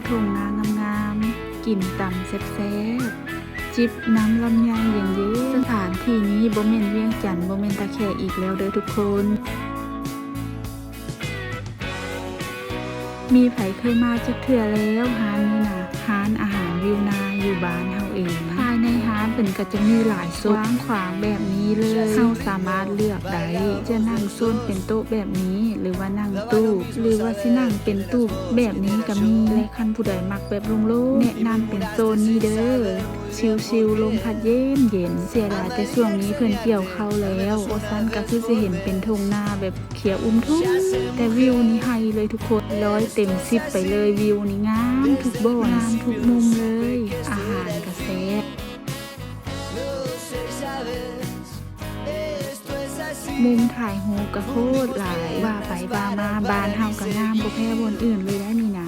ທົ່ງນາງາມໆ ກິນຕຳແຊບໆ ຈິບນ້ຳລຳໄຍເຢັນໆ. ສະຖານທີ່ນີ້ບໍ່ແມ່ນວຽງຈັນ ບໍ່ແມ່ນທ່າແຂກອີກແລ້ວເດີ້ທຸກຄົນ. ມີໃຜເຄີຍມາຈັກເທື່ອແລ້ວ? ຮ້ານນີ້ນະ ຮ້ານອາຫານວິວນາຢູ່ບ້ານເຮົາເອງ. ພາຍໃນຮ້ານເພິ່ນກໍຈະມີຫຼາຍໂຊນ ກວ້າງຂວາງແບບນີ້ເລີຍ. ເຮົາສາມາດເລືອກໄດ້ ຈະນັ່ງໂຊນເປັນໂຕະແບບນີ້ ຫຼືວ່ານັ່ງຕູ້ ຫຼືວ່າຊິນັ່ງເປັນຕູບແບບນີ້ກໍມີ. ແລະ ຄັນຜູ້ໃດມັກແບບໂລ່ງໆ ແນະນຳເປັນໂຊນນີ້ເດີ້ ຊິວໆ ລົມພັດເຢັນໆ. ເສຍດາຍແຕ່ຊ່ວງນີ້ເພິ່ນກ່ຽວເຂົ້າແລ້ວ ບໍ່ຊັ້ນກໍຄືຊິເຫັນເປັນທົ່ງນາແບບ ຂຽວອຸ່ມທຸ່ງ. ແຕ່ວິວນີ້ໃຫ້ເລີຍທຸກຄົນ ຮ້ອຍເຕັມສິບໄປເລີຍ. ວິວນີ້ງາມທຸກບ່ອນ ງາມທຸກມຸມເລີຍ. ອາຫານກໍແຊບ ມຸມຖ່າຍຮູບກໍໂຄດຫຼາຍ. ວ່າໄປວ່າມາ ບ້ານເຮົາກໍງາມບໍ່ແພ້ບ່ອນອື່ນເລີຍໄດ໋ນີ້ນະ.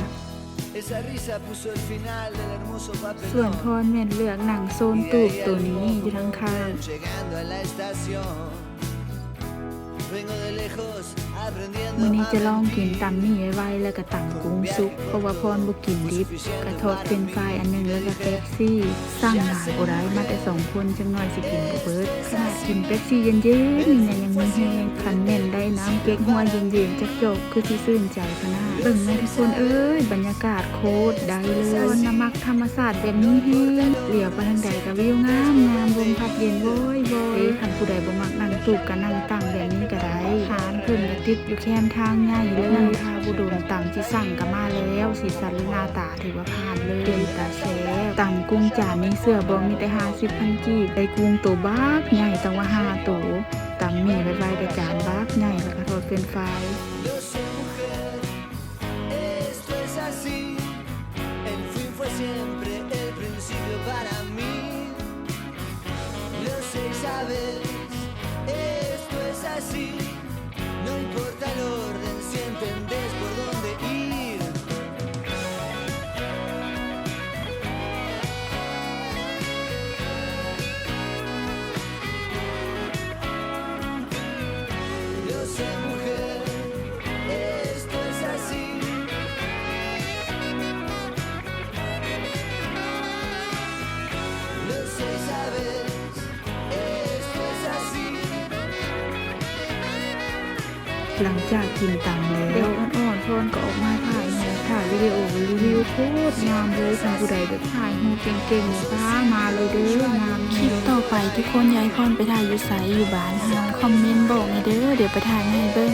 ສ່ວນພອນແມ່ນເລືອກນັ່ງໂຊນຕູບໂຕນີ້ຢູ່ທາງຂ້າງ. ມື້ນີ້ຈະລອງກິນຕຳໝີ່ໄວໆ ແລ້ວກະຕຳກຸ້ງສຸກ ເພາະວ່າພອນບໍ່ກິນດິບ. ກະທອດເຟຣນຟາຍອັນໜຶ່ງ ແລ້ວກະເປັບຊີ. ສັ່ງຫຼາຍບໍ່ໄດ້ ມາແຕ່ສອງຄົນ ຈັກໜ້ອຍຊິກິນບໍ່ເບິດ. ຂະໜາດກິນເປັບຊີເຢັນໆ ນີ້ນະຍັງມີແຮງ. ຄັນແມ່ນໄດ້ນ້ຳເກັກຮວຍເຢັນໆ ຈັກຈອກ ຄືຊິຊື່ນໃຈຂະໜາດ. ເບິ່ງແມ່ທຸກຄົນເອີຍ ບັນຍາກາດໂຄດໄດ້ເລີຍ. ຊອນນະມັກທຳມະຊາດແບບນີ້ແຮງ. ຫຼຽວໄປທາງໃດກະວິວງາມໆ ລົມພັດເຢັນໂວຍໆ. ຄັນຜູ້ໃດບໍ່ມັກນັ່ງຕູບກະນັ່ງຕັ່ງແບບນີ້ກະໄດ້. ຮ້ານເພິ່ນກະຕິດຢູ່ແຄມທາງໃຫຍ່ເລີຍ. ນັ່ງຖ້າບໍ່ດົນ ຕຳທີ່ສັ່ງກະມາແລ້ວ. ສີສັນ ແລະ ໜ້າຕາຖືວ່າຜ່ານເລີຍ ເປັນຕາແຊບ. ຕຳກຸ້ງຈານນີ້ເຊື່ອບໍ່ ມີແຕ່ຫ້າສິບພັນກີບ ໄດ້ກຸ້ງໂຕບັກໃຫຍ່ ຕັ້ງວ່າຫ້າໂຕ. ຕຳໝີ່ໄວໆ ກະຈານບັກໃຫຍ່ ແລ້ວກະທອດເຟຣນຟາຍ. Lo sé, mujer, esto es así. El fin fue siempre el principio para mí. Lo sé y sabes, esto es así. No importa el orden, si entendés por dónde ir. Lo sé, mujer, esto es así. Lo sé y sabes, esto es así. ຫຼັງຈາກກິນຕຳແລ້ວ ແດດອ່ອນໆ ພອນກໍອອກມາຖ່າຍຮູບ ຖ່າຍວິດີໂອ ຣີວິວ ໂຄດງາມເລີຍ. ຄັນຜູ້ໃດແບບຖ່າຍຮູບເກັ່ງໆ ນີ້ ຟ້າວມາເລີຍເດີ້ ງາມແຮງ. ຄລິບຕໍ່ໄປທຸກຄົນຢາກໃຫ້ພອນໄປຖ່າຍຢູ່ໃສ ຢູ່ບ້ານເຮົາ ຄອມເມັນບອກແດ່ເດີ້ ດຽວໄປຖ່າຍມາໃຫ້ເບິ່ງ.